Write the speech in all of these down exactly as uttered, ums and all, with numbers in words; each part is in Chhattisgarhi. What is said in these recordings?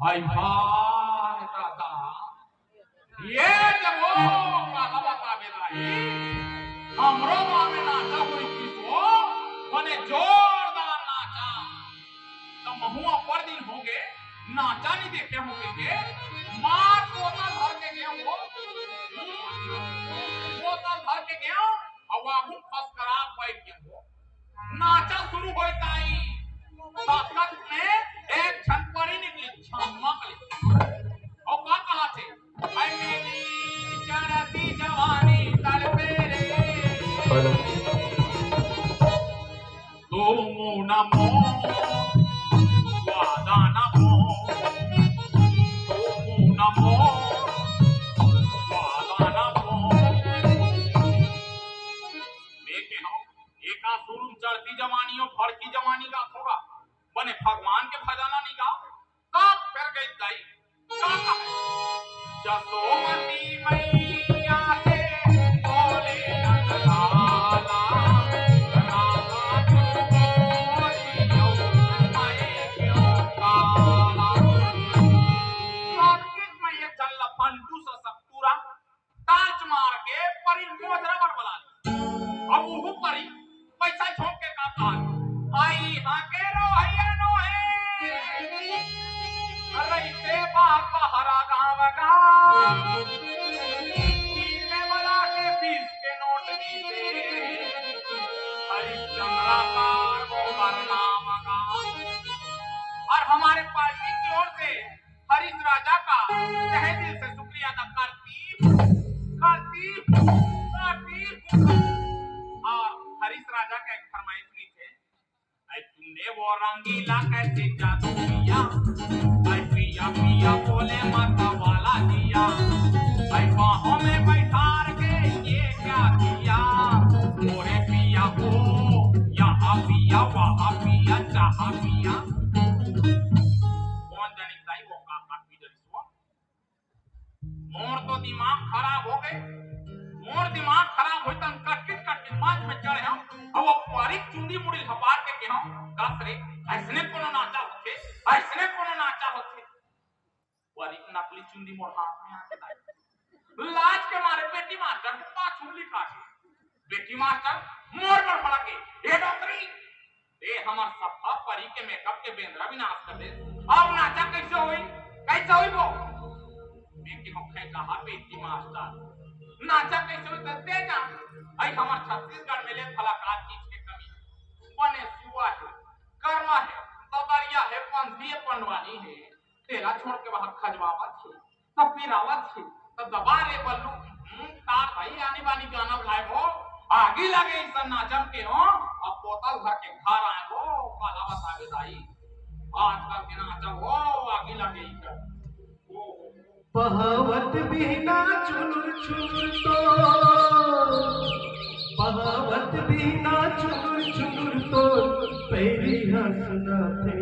हाय हाय दादा, ये जब वो काला बतावे लाई, हमरो गाँव में नाचा होई किसो, बने जोरदार नाचा। त महू अब्बड़ दिन होगे, नाचा नहीं देखे हों के, मार बोतल भर के गेंव वो, बोतल भर के गेंव, अउ आगू फसकरा के बइठ गेंव वो। नाचा शुरू होय ताई, ताकत में एक झन परी निकली, छमक ले। अउ का कहा थे? "ऐ मेरी चढ़ती जवानी तड़पे रे।" हेलो। "तू मुँह ना मोड़, वादा ना मोड़। तू मुँह ना मोड़, वादा ना मोड़।" मैं के हूँ, एका शुरू चढ़ती जवानी अउ भड़की जवानी का थोड़ा, बने भगवान के भजन ला नहीं गाओ, तब फिर गई दाई, का कहे? जसोमती मैया के बोले नंदलाला, राधा तू बोली अउ मैं क्यों काला। कार्तिक में ये चल फंटू सा सब पूरा ताच मार के परी मोजरा बर बला ले। अब उहू परी पैसा झोंक के का कहा, "आई हाँ के रो हैया नो है। रहिते बाहर बहरा गाँव का। तीन में बला के बीस के नोट दीसे। हरिश्चंद्राकार मोहर नाम का।" और हमारे पार्टी की ओर से हरीश राजा का तहे दिल से शुक्रिया अदा करती, करती, करती। और हरीश राजा का एक फरमाइश भी थे, "ऐ तूने वो रंगीला कैसे जादू किया, ऐ पिया पिया बोले मत वाला दिया, ऐ बाहों में बैठार के ये क्या किया, मोरे पिया को यहाँ पिया वहाँ पिया चाह पिया।" कौन जानी ताई वो का का पी जरी सो। मोर तो दिमाग खराब होगे, मोर दिमाग खराब होय तन कटकिट कटकिट मंच में चढ़े हूँ, अब वो पारिक चुंदी मुड़ी हपार के के हूँ, "कस रे, ऐसने कोनो नाचा होथे, ऐसने कोनो नाचा होथे।" पारिक नकली चुंदी मोर हाथ में आके लाए। लाज के मारे बेटी मास्टर के पाँच उंगली काटे। बेटी मास्टर मोर पर भड़क गे, "ए डोकरी, ए हमर सफा परी के मेकअप के बेंदरा विनाश कर दे। अब नाचा कैसे होई? कैसे होई वो?" मैं के होखे कहा बेटी मास्टर, नाचा कैसे होई? तो दे जा। आई हमर छत्तीसगढ़ में ले भला का चीज के कमी? बने सुआ है, करमा है, ददरिया है, पंथी है, पंडवानी है। तेला छोड़ के वहाँ खजवावत हे, तब पिरावत हे, तब दबा रे बल्लू, हम्म, तार भाई आनी बानी गाना उठाए हो, आगी लगे इस नाचम के हो, अब बोतल भर के घर आए हो, काला बतावे दाई, आजकल के नाचम हो, आगी लगे इस। पहावत बिहना चुनुर चुनुर तो, पहावत बिहना चुनुर चुनुर तो, पैरी हंसना थे।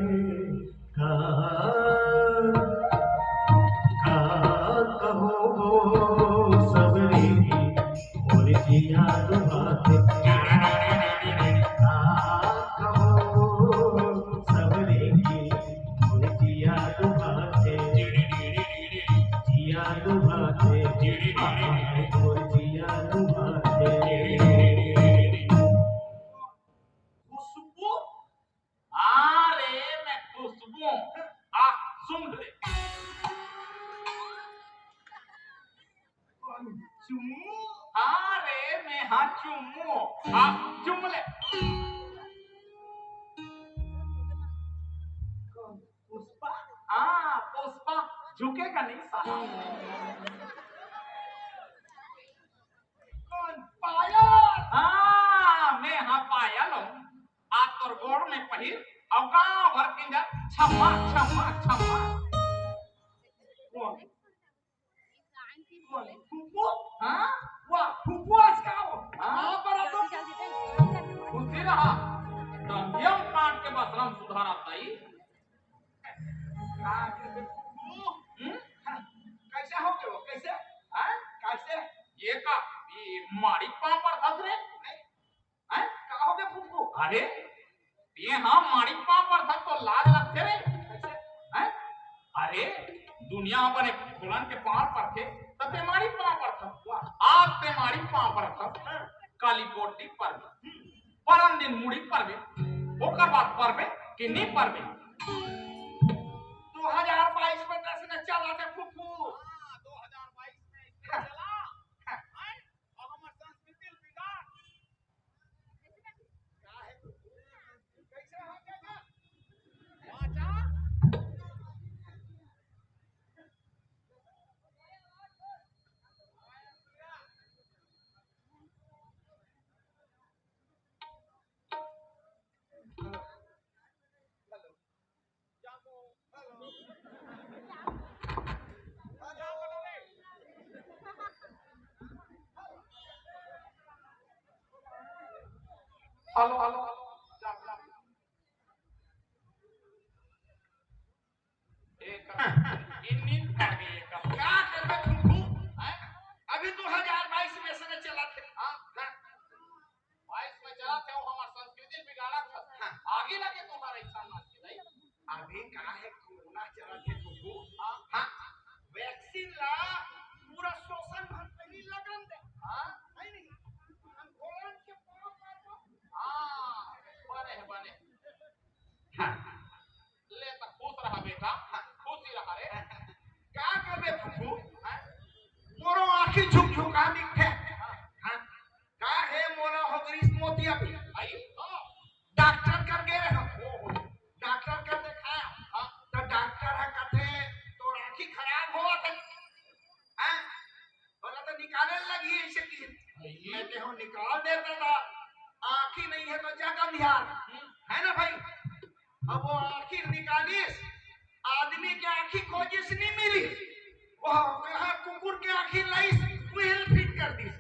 का, का कहो वो सबरी मोर जिया दुहाते। का कहो वो सबरी मोर जिया दुहाते। जिया दुहाते। मोर जिया दुहाते। खुशबू? हाँ रे, मैं खुशबू। आ, सूंघ ले। चुम्मू? हाँ रे, मैं हाँ चुम्मू। आ, चुम ले। पुष्पा? हाँ, पुष्पा। झुकेगा नहीं साला। कौन? पायल? हाँ, मैं हाँ पायल हूँ। आज तोर गोड़ में पहिर, अउ गांव भर किंजर, छम्मा, छम्मा, छम्मा। कौन? कौन? फूफू? हाँ? वाह, फूफू आज का हो? हाँ? हाँ, पर अब तो खुशी रहा। दंगियम काट के बसरम सुधारा ताई। का करबे फूफू? हम्म? हाँ, कैसे हो गए वो? कैसे? हाँ? कैसे? ये का? ये माड़ी पाँव पर धस रे? नहीं। हैं? का हो गए फूफू? अरे, ये हाँ माड़ी पाँव पर धस तो लाज लगते रे। कैसे? हैं? अरे, दुनिया में बने घोलन के पाँव परथे, त तेमारी पाँव परथस। आज तेमारी पाँव परथस, काली गोड्डी परबे, परन दिन मुड़ी परबे, ओकर बाद परबे कि नी परबे? दो हजार बाईस में दस ने चला दे फुफू। हाँ, दो हजार बाईस में इसने चला। हैं? और हमर संस्कृति बिगाड़। Hello, hello, hello. एक, इन नींद खा गई एक। का करबे फुफू? हैं? अभी दो हजार बाईस में से न चला थे। हाँ, हाँ। बाईस में चला थे, वो हमार संस्कृति बिगाड़ा था। हाँ। आगे लगे तुम्हारा इंसान नाच के नहीं। अभी का है, कोरोना चला थे फुफू। हाँ। हाँ। वैक्सीन ला पूरा शोषण भर पे ही लगन दे। हाँ। नहीं, नहीं। हम कोरोना के पाँव पर तो हाँ, बने है, बने। हाँ। ले त खुश रहा बेटा, खुशी रहा रे। का करबे फुफू? हैं? मोरो आँखी झुकझुका दिखथे। हाँ। का हे मोला हो गरीस मोतिया भी। आई? हाँ। डॉक्टर कर गे रहे हम। डॉक्टर कर देखाया। हाँ। त डॉक्टर ह कथे, "तोर आँखी खराब होवत हे।" हैं? बोला तो निकाले लगी ऐसे की। मैं कहो निकाल देता था, आँखी नहीं है तो जग अंधियार, है ना भाई? अब वो आँखी निकालिस, आदमी के आँखी खोजिस नहीं मिली, वो कहा कुकुर के आँखी लाइस, वही फिट कर दिस।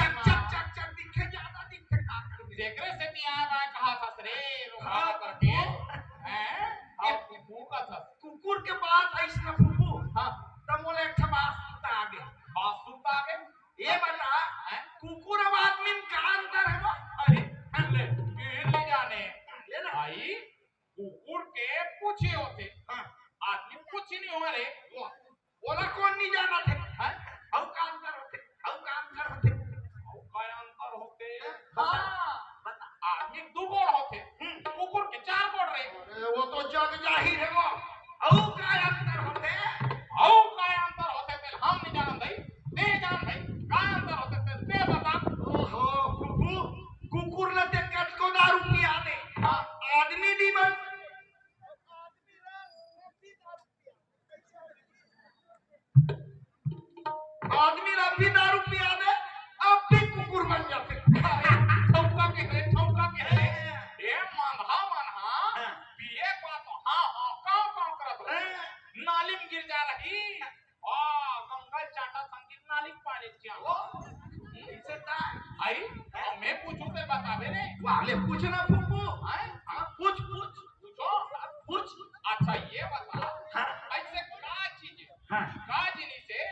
चक चक चक चक दिखे, ज्यादा दिखे, का करबे? जेकरे से तिया बा कहा था रे, वो हाँ। करके, हैं? ये और कुकुर का था। कुकुर के बात आइस ना फुफू। हाँ। त मोला एक ठा बात सुनता आगे। बात सुनता आगे? ये बता, हैं? कुकुर अउ आदमी में का अंतर हे वो? अरे, ले, ये ले जाने। ये ना? भाई, कुकुर के पूछी होथे। हाँ। आदमी पूछी नहीं हो रे। वो, ओला कोन नहीं जानत हे? हैं? अउ का अंतर होथे? अउ का अंतर होथे? अउ का अंतर होथे? हाँ। बता। आदमी दू गोड़ होथे, हम्म। कुकुर के चार गोड़ रे। अरे, वो तो जग जाहिर हे वो। अउ का अंतर होथे? अउ का अंतर होथे, तेल हम नहीं जानन दई, ते जान भाई, का अंतर होथे, तेल ते बता। ओहो, कुकुर, कुकुर ल ते कतको दारू पिया दे। हाँ। आदमी नहीं बन। आदमी ला भी दारू पिया दे, अब भी कुकुर बन जाथे। ठौका के रे, ठौका के रे। ए मांधा मन हा, हाँ। पिए का तो हाँ, हाँ, काम, काम करत हो। हाँ। नाली में गिर जा रही। हाँ, गंगा चाटा संगीत नाली के पानी चिया। ओ, इसे ता। आई, अब मैं पूछूं ते बतावे रे। वाह, ले पूछ ना फूफू। हैं? हाँ, पूछ, पूछ। पूछो। पूछ। अच्छा, ये बता, हाँ। ऐसे का चीज हे? हाँ। का जिनिस हे,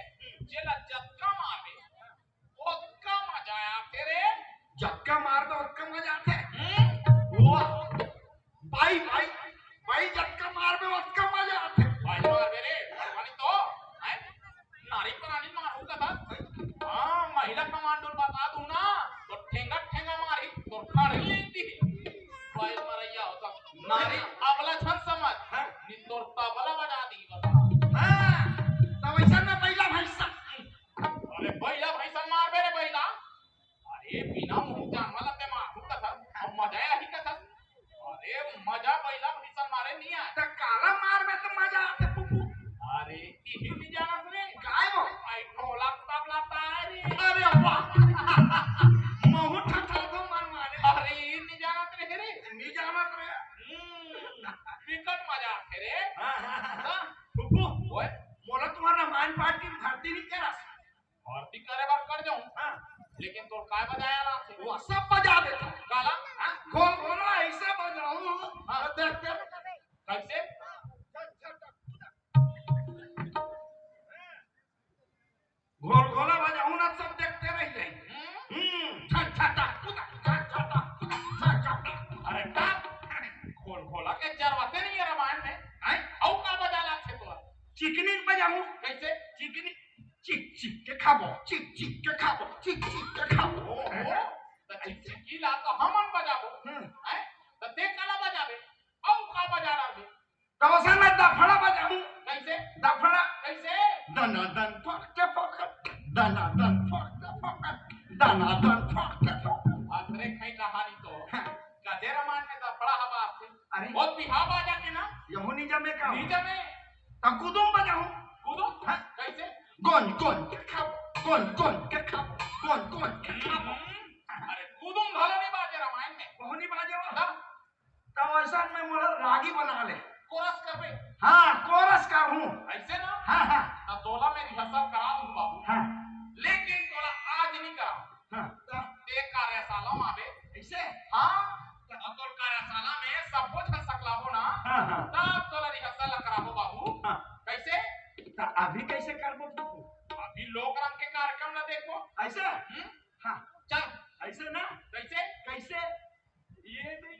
जेला जतका मारबे, ओतका मजा आथे रे। जतका मारबे, ओतका मजा आथे। हम्म। वाह। बाई, बाई, बाई जतका मारबे, ओतका मजा आथे। बाई मारबे रे, भगवानी तो, हैं? नारी परानी मारू का था। हाँ, महिला कमांडो बता दूं ना, तो ठेंगा ठेंगा मारी, तो खड़े लेती। बाई मरैया होता। नारी अबला छन समझ, हाँ। निंदोर तबला बजा दी बता। हाँ, तो वैसा ना बैला भैंसा। अरे बैला भैंसा मारबे रे बैला। अरे बिना मुंह जान वाला ते मारू का था, अब मजा आही का था। अरे मजा बैला भैंसा मारे नहीं आए। त काला मारबे त मजा आथे फूफू। अरे इही नहीं जानत रे। काय वो? आई ढोलक तबला तारी। अरे वाह। महू ठठा तो मन मारे। अरे ई नहीं जानत रे रे। नहीं जानत रे। हम्म, बिकट मजा आथे रे। हाँ, हाँ, हाँ, हाँ। हाँ। फूफू, ओए। मोला तुम्हारा रामायण पाठ की भर्ती नहीं करा। भर्ती करे बर कर जाऊं, हाँ। लेकिन तोर काय बजाया ला थे? वो सब बजा देता। काला? हाँ? घोल घोला ऐसे बजाऊं, हाँ। देखते रह। कैसे? घोल घोला बजाऊं ना, सब देखते रह जाए। हम्म? हम्म, छट छटा, कुदा, छट छटा, कुदा, छट छटा। अरे का? घोल घोला के जरवाते नहीं है रामायण में। हैं? अउ का बजा ला थे तोर? चिकनी बजाहूं। कइसे? चिकनी, चिक चिक के खाबो, चिक चिक के खाबो, चिक चिक के खाबो। ओहो, त चिकचिकी ला तो हमन बजाबो। हम्म। हैं? त ते काला बजाबे? अउ का बजा डारबे? त ओसन में दफड़ा बजाहूं। कइसे? दफड़ा। कइसे? दना दन फक के फक, दना दन फक के फक, दना दन फक के फक। अतरे खई कहानी तो। हाँ। कदे रमान में दफड़ा हवा आथे। अरे। बहुत बिहाव आ जाके ना। यहू नहीं जमे का? नहीं जमे। त कुदुम बजाहूं। कुदुम? हाँ। कइसे? गोन गोन के खाबो, गोन गोन के खाबो, गोन गोन के खाबो। हम्म। अरे कुदुम घलो नहीं बाजे रमायन में। वहू नहीं बाजे वो। हाँ। त वइसन में मोला रागी बना ले। कोरस करबे? हाँ, कोरस करहूं। अइसे ना? हाँ, हाँ। त तोला मैं रिहर्सल करा दूं बाबू। हाँ। लेकिन तोला आज नहीं करा। हाँ। ते कार्यशाला में आबे। अइसे? हाँ। अउ तोर कार्यशाला में सबो झन सकलाबो ना। हाँ, हाँ। तब तोला रिहर्सल कराबो बाबू। हाँ। कइसे? त अभी कइसे करबो बाबू? अभी लोक रंग के कार्यक्रम ला देखबो। अइसे? हम्म? हाँ। चल। अइसे ना? कइसे? कइसे? ये